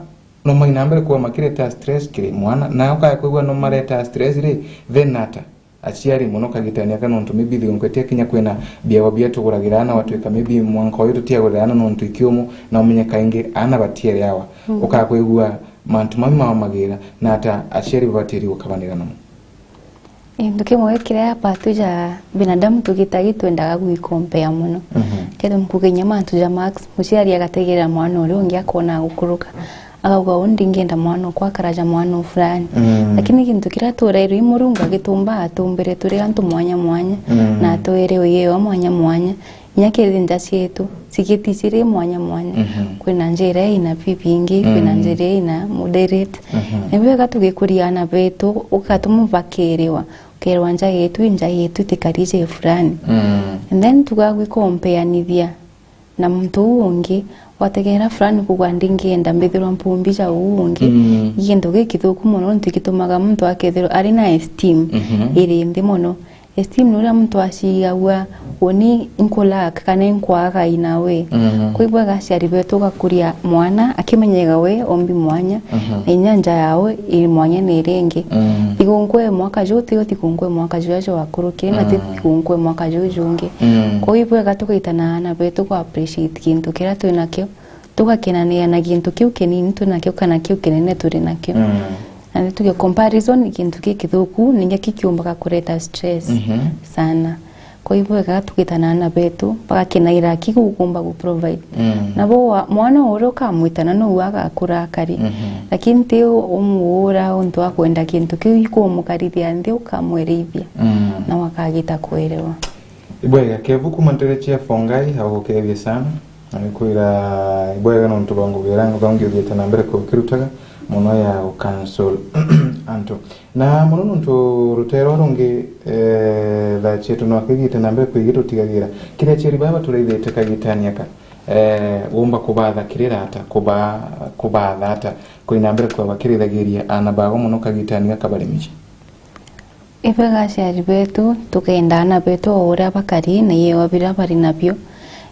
no mai na mbere kwithirwa makireta stress kiri mwana, na ukaya kwigua no mareta stress ri, then ata? Aciari mono kagitani aka nontu maybe thigunku itiakinya kwina biawa bia tuguragira ana, watwika maybe mwanka uyu tutiagurira ana nontu ikiumu, na umenye kaingi ana batiere awa. Mm. Ukakwigua mantu mau maumagira, na ata aciari babatiri gukabanira namo? Gintu kimwe kiria patu ja binadamu tugitagi twendaga gwikompea mono. Mhm. Kethira nkuge inya mantu ja marks, muciari agategerera mwana uria ungi akona agukuruka. Akauga, "Uu ndingenda mwana okwa akaraja mwana u fulani." Mm. Lakini gintu kiria turairwe i Murungu agitumba, atumbire turi antu mwanya mwanya, mm, na atwire uyewa mwanya mwanya. Inya kiri nja cietu, cigiti ciri mwanya mwanya. Mhm. Kwina nja iria ina bibingi, kwina, mm, nja iria ina moderate. Mhm. Ni bwega tugikuria ana betu, ugatuma bakiriwa, ukerwa nja yetu, i nja yetu itikari je fulani. Mm. And then tugagwikompeanithia na muntu uu ungi, wategera fulani kugwa ndingenda mbithirwa mpumbi ja uu ungi, mm, i gintu gikithuku mono, nontu gitumaga muntu akethirwa ari na esteem, mhm, iri nthi mono. Esteem ni uria muntu acigagua, uni nkulack kana inkwaga inawe. Mhm. Kwa hivyo, aciari betu gakuria mwana akimenyega we ombi mwanya, mhm, na inya nja yawe iri mwanya na iria ingi. Mm. Thigunku e mwaka juu, tio thigunku e mwaka juria jwakurukire, na ti, mm, thigunku e mwaka juu jungi. Mm. Kwa hivyo, ibwega tugaitana ana betu ku appreciate gintu kiria twi nakio, tugakenanira na gintu kiu kinini twi nakio kana kiu kinene turi nakio. Mm. Na ni tuge comparison ni gintu gikithuku, ninya kikiumbaga kureta stress, mhm, sana. Kwa hivyo, wega tugitana ana betu, bagakenaira aki gukumba gu provide. Mm. Nabo wa, mwana uria ukamwitana nou agakura akari. Mhm. Lakini ti u-, umuura untu wa kwenda kintu kiu ikumukarithia nthi ukamwerithia. Mm. Na wakagita kwerewa. Ibwega, Kevu kuma ntere cia Fongai, agukethie sana. Ngikwira ibwega nontu bwa ngugi iria nthangi uthiite na mbere kukirutaga mono ya gucancel antu. Na mono nontu ruteere ruu rungi, eh, thaa cietu no akithiite na mbere kwigitutigagira. Kiria aciari baba baturaithite kagitani aka, eh, wumba kubatha kirira ata, kuba-, kubatha ata, kuri na mbere kwa bakirithagiria ana bao mono kagitani gaka bari micii? Ibwega aciari betu, tukenda ana betu o uria bakari na iewa biria bari nabio.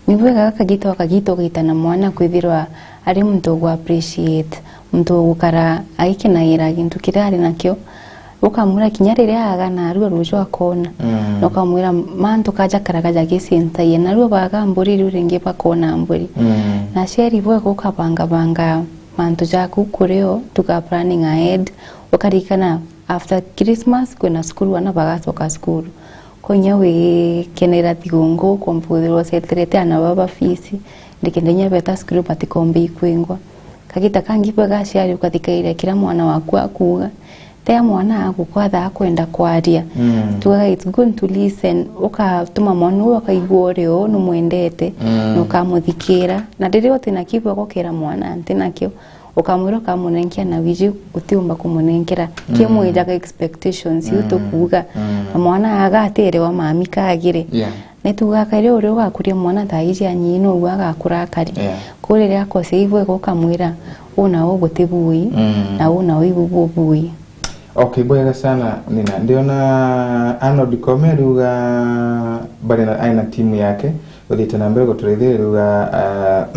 Ni bwega gakagita o kagita ugaitana mwana kwithirwa ari muntu ugu appreciate, muntu ugukara agikenagira gintu kiria ari nakio. Ukamwira kinya riria aga narua ruju akona. Mm. Na ukamwira, "Mantu kaja karaga jagicintagia." Narua baga mburi, riu ringi bakona mburi. Mm. Na aciari bwega ukabangabanga mantu jaku kuri o, tuga planning ahead, ukarikana after Christmas, kwina cukuru, ana bagacoka cukuru. Konya wikenera thigungu, ukomba kwithirwa uceterete ana baba fees, nikenda inya beta cukuru batikomba ikwingwa. Kagita kangi bwega aciari ukathikairia kiria mwana waku akuuga. Tea mwana agukwatha akwenda kwaria. Mm. Tugaga it's good to listen. Ukatuma mwana uu akaigua uri o numwendete, mm, na ukamuthikira. Na riria utina kiu bwega ukera mwana, "Ntinakio." Ukamwira ukamunenkea na wiji utiumba kumunenkera. Mm. Kimwijaga expectations iu, mm, tukuuga. Mm. Na mwana agaterewa mami kagire. Yeah. Nituuga kari uria ugakuria mwana thaa iji anyii nou agakura akari. Yeah. Kuu riria akosia ibwega ukamwira, "Uu na uu guti bui, mm, na uu na uu ibu bubui." Okay, bwega sana, Nina. Ndiona Arnold Kome ariuga bari na, aina timu yake. Uthiite na mbere guturithiria, riuga, ah,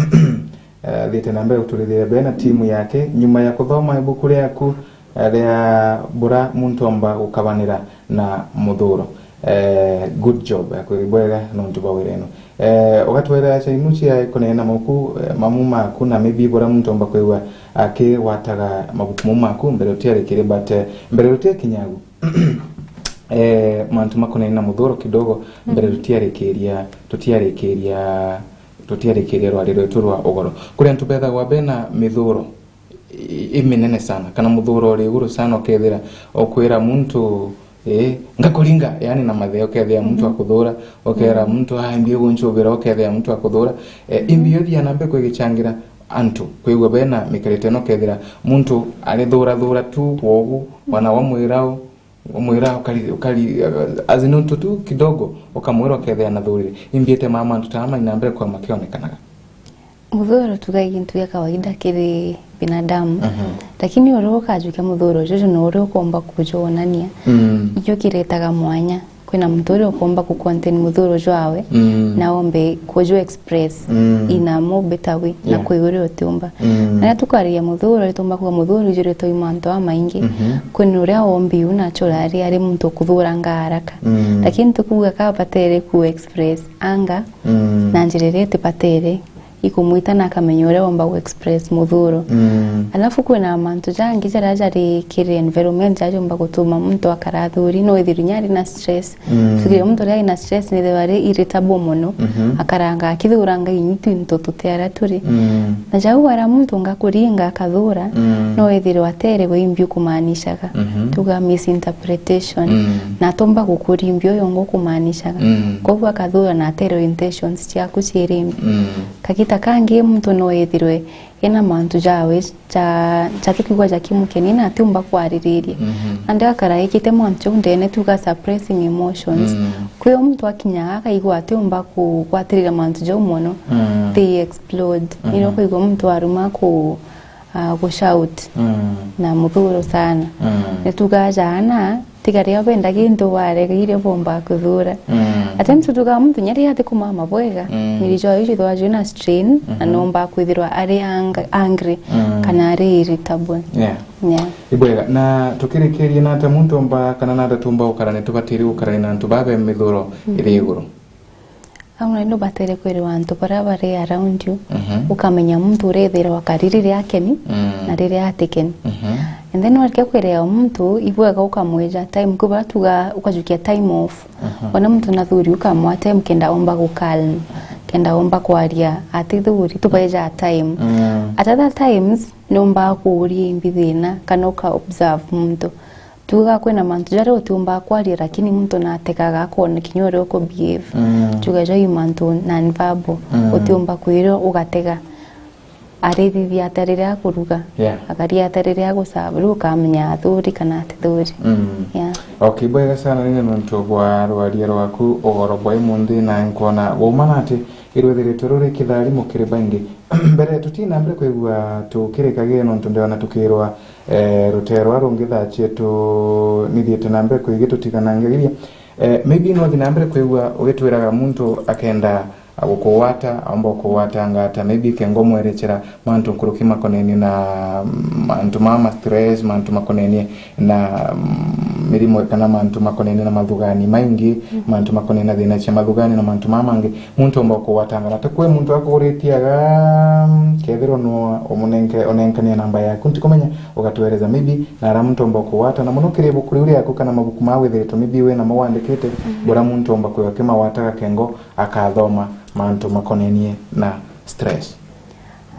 eh, thiite na mbere guturithiria bena timu yake nyuma ya kuthoma ibuku riaku, eh, ria bura muntu omba gukabanira na muthuro. Eh, good job, eh, kwiri bwega nontu bwa wira ino. Eh, ugatwira aca inu cia kunena mabuku, eh, mamu maku na maybe bura muntu omba kwigua akigwataga mabuku mau maku mbere utiarikiria, but, eh, mbere utiakinyagu, eh, mantu makonainie na muthuro kidogo, mbere tutiarikiria, tutiarikiria, tutiarikiria rwari rwetu rwa ugoro. Kuri antu bethagwa bena mithuro i-, iminene sana, kana muthuro uri iguru sana, ukethira ukwira muntu, eh, ngakuringa, yani na matheo, ukethira muntu akuthura, ukera muntu, "Ah, imbi ugunchubira," ukethira muntu akuthura. Eh, imbi uthia na mbe kwigichangira antu kwigua bena mikarite ino, ukethira muntu arithura thura tu wogu, wana wamwira u, wamwira ukari, ukari, as in untu tu kidogo, ukamwira ukethira nathurire. Imbi itema mantu ta ama ina mbere kwa makionekanaga. Muthuro tuga i gintu gia kawaida kiri binadamu, lakini uria ukajukia muthuro juju na uria ukomba kujonania, mm, ikio kiretaga mwanya. Kwina muntu uria ukomba ku contain muthuro jwawe, mm, na ombe kuju express, mm, in a more better way, na, yeah, kwi uria utiumba. Mm. Na riria tukwariria muthuro, ritumba kuga muthuro juri twi mantu amaingi. Mhm. Kwina uria ombi u naturally ari muntu ukuthuranga haraka. Mm. Lakini tukuga ka batere ku express anger, mm, na njira iria itibatere ikumwita na akamenya uria omba gu express muthuro. Mm. Alafu kwina mantu jangi jaria jari kiri environment jaria jomba gutuma muntu akara athuri, no ithirwe inya ari na stress. Mm. Tuge muntu uria ari na stress nithirwa ari irritable mono, mhm, akaranga akithuranga inyitu into tuti aria turi. Mm. Na jau aria muntu ngakuringa akathura, mm, no ithirwe atere we imbi ukumaanishaga. Mhm. Tuga misinterpretation. Mm. Na atomba gukuria imbi uyu ungi ukumaanishaga. Mm. Koguo akathura na atere intentions ciaku ciiri imbi. Mm. Kagita kangi muntu no ethirwe ena mantu jawe ja, ja tukiuga ja kimukeni na atiumba kwaririria. Mhm. Nandi akara ekite mantu jau ndene, tuga suppressing emotions. Mm. Kwi o muntu akinyaga akaigua atiumba kugwatirira mantu jau mono, mm, they explode. Mhm. Nirio ukaigua muntu aruma ku, ah, gu shout, mm, na muthuro sana. Mm. Nituga jaana tiga riria benda gintu warega iria bomba kuthura. Mm. At times tutugaa muntu nyari ati kumama bwega. Mm. Miri jwayo jithwa jwina strain, na, mhm, nomba kwithirwa ari ang-, angry, mm, kana ari irritable. Yeah. Yeah. Ibwega. Na tukirikiria nata muntu omba kana nata tumba gukarania, tubatiri gukarania na antu babe mithuro, mm, iri iguru? Au nandi ubatere kwirwa antu baria bari around you, mhm, ukamenya muntu uria ethirwa akari riria akeni, mm, na riria atikeni. Mhm. And then warikia kwirwa muntu, ibwega ukamwija time, kwi baria tuga ukajukia time off. Mhm. Wona muntu nathuri ukamwa time kenda omba gu calm, kenda omba kwaria atithuri, tubaija time. Mm. At other times, niumba kuuria imbi thina, kana uka observe muntu. Tuga kwina mantu jaria utiumba kwaria, lakini muntu natekaga akoona kinya uria uku behave. Mm. Tuga jau i mantu non-verbal, mm, utiumba kwirwa ugatega. Arithithia ata riria akuruga? Yeah. Akaria ata riria agucaba? Riu ukamenya athuri kana atithuri. Mm. Yeah. Okay, bwega sana nini nontu bwa rwaria rwaku ugoro bwa imunthi, na nkwona waumana ati irwithiritwe ruri kitharimo kiri baingi. Mbere tutina mbere kwigua tukirikagia nontu ndiona tukirwa, eh, rutee rwa rungi thaa cietu nithiite na mbere kwigi tutiganangagiria. Eh, maybe no thi na mbere kwigua ugitwiraga muntu akenda gukugwata, aumba gukugwatanga ata, maybe kenga umwerechera mantu nkuruki makonenie na, mm, mantu ma ma stress, mantu makonenie na, mm, mirimo kana mantu makonenie na mathugani maingi, mm, mantu makonenie na thina cia mathugani na mantu mama mangi. Muntu omba kugwatangana ta kwi muntu akuguritiaga, kethirwa no umunenke, unenkanie namba yaku, ntikumenya, ugatwereza maybe, na ara muntu omba kugwata, na muno kiri ibuku riu riaku kana mabuku ma withiritwe maybe wi namo wandikite, mhm, bura muntu omba kwigwa kimagwataga kengo akathoma mantu makonenie na stress.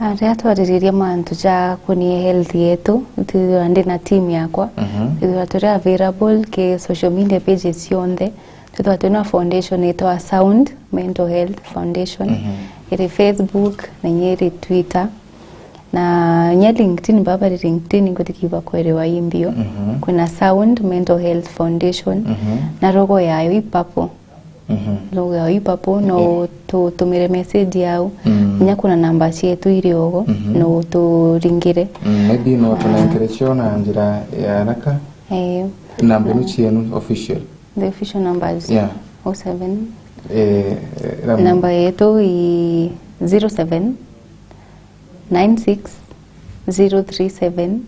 Ah, riria twaririria mantu ja kunie health yetu, nitwithirwa ndi na team yakwa, mhm, twithirwa turi available ki social media pages cionthe, twithirwa twina foundation itwa Sound Mental Health Foundation, mhm, iri Facebook, na inya iri Twitter, na inya LinkedIn, baba ri LinkedIn ngutikiba kwerewa i mbio. Mhm. Kwina Sound Mental Health Foundation, mhm, na logo yayo i purple. Mhm. Logo yayo i purple, no, eh, tutumire message yau. Mm. Inya kuna namba cietu iri ogo, mhm, no turingire. Mm, maybe no, ah, tunenkere cio na njira ya haraka. Eh. Namba inu cienu official. The official numbers. Yeah. Oh seven. Eh, eh, ram- Namba yetu i zero seven nine six zero three seven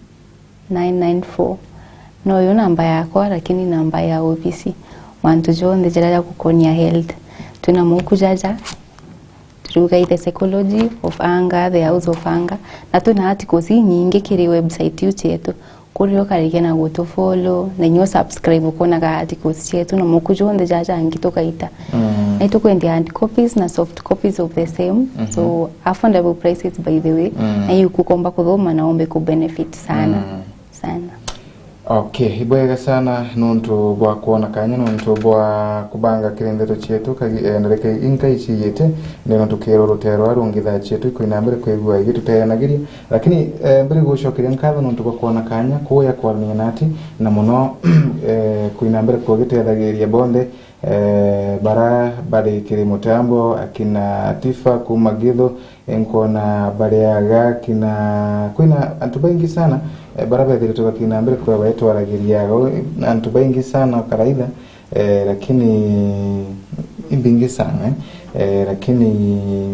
nine nine four. No yo namba yakwa, lakini namba ya obisi. Mantu jonthe jaria jagukonia health. Twina muku jaja, turiuga i the psychology of hunger, the house of hunger. Na twina articles inyingi kiri website iu cietu. Kuri ukarigia na gutu follow, na inya subscribe ukonaga articles cietu na muku jonthe jaja angi tugaita. Mm. Na itukwendia hard copies na soft copies of the same. Mhm. So, affordable prices, by the way. Mm. Na iu kukomba kuthoma na umbe ku benefit sana. Mm. Sana. Okay, ibwega sana nontu bwa kwona kanya, nontu bwa kubanga kiri ndeto cietu, kagi-, eh, ndarika inka iciyite, ndio tukirwo rutero rwa rungi thaa cietu ikwina mbere kwigua igituteanagiria. Lakini, eh, mbere gucokeria nkatho nontu bwa kwona kanya, kuya kwarania nati, na muno, eh, kwina mbere kugiteethagiria bonthe, eh, bara bari kiri mutambo, akina Tifa kuma Githu, nkona bariaga, akina, kwina antu baingi sana, eh, bara bethirite bakina mbere kwa baetwaragiriaga, antu baingi sana karaitha, eh, lakini imbingi sana, eh, eh, lakini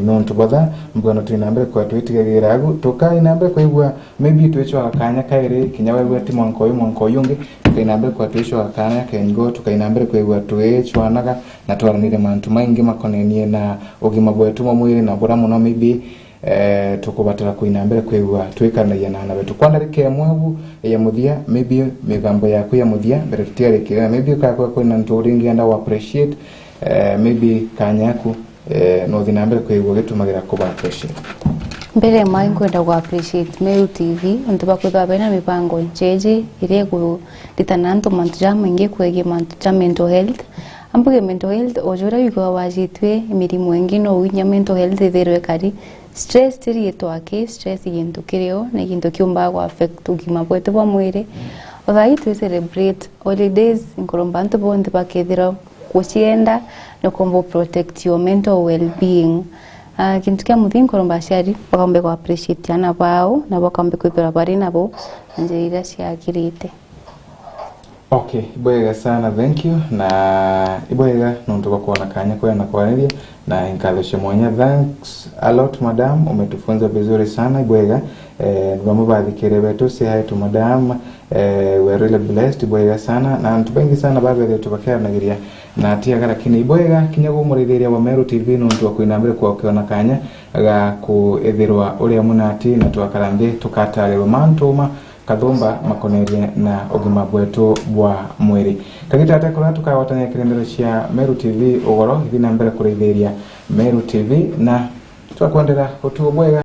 nontu botha, mbona twina mbere kwa twitigagira agu, tukaina mbere kwigua, maybe twicwaga kanya kairi, kinya wegua ti mwanka uyu, mwanka uyu ungi, tukaina mbere kwa twicwaga kanya kengo, tukaina mbere kwigua twicwanaga, na twaranire mantu maingi makonenie na ugima bwetu bwa mwiri, na bura muno maybe, eh, tukubatara kwina mbere kwigua twikaranagia na ana betu. Kwa ndarika imwe agu ya muthia, maybe migambo yaku ya muthia, mbere tutiarikire, na maybe ukakwa kwina ntu uringienda wa appreciate, eh, maybe kanya yaku, eh, no uthi na mbere kwigua ugitumagira kuba appreciate. Mbere ya mai nkwenda ku appreciate Meru T V, nontu bwa kwithirwa bena mibango njeje iria ikuritana antu mantu jamaingi kwegie mantu ja mental health. Ambuge mental health, o juria wigua wajitue mirimo ingi, no winya mental health ithirwe kari stress tiri itwaki, stress i gintu kirio, na i gintu kiumbaga ku affect ugima bwetu bwa mwiri. O thaa ii twi celebrate holidays, nkuromba antu bonthe bakethirwa gucienda, na ukomba protect your mental well-being. Ah, gintu kia muthia nkuromba aciari bakombe ku appreciate ana bao, na bakombe kwithirwa bari nabo na njira iria ciagirite. Okay, ibwega sana, thank you. Na ibwega nontu bwa kwona kanya kwena kwariria, na nkatho cia mwanya. Thanks a lot, madam, umetufunza vizuri sana, ibwega. Eh, bamwe bathikire betu, say hi to madam. Eh, we are really blessed, ibwega sana. Na antu baingi sana babethirite bakiaranagiria na atiaga, lakini ibwega kinya gumurithiria wa Meru T V nontu wa kwina mbere kwa ukiona kanya ga kuithirwa uri amwe nati, na twakara nthi tukatarirwa mantu ma kathumba makonerie na ugima bwetu bwa mwiri. Kagita ate kuria tukagwatania kirindiro cia Meru T V ugoro, ithi na mbere kurithiria Meru T V, na twakwendera utuo bwega.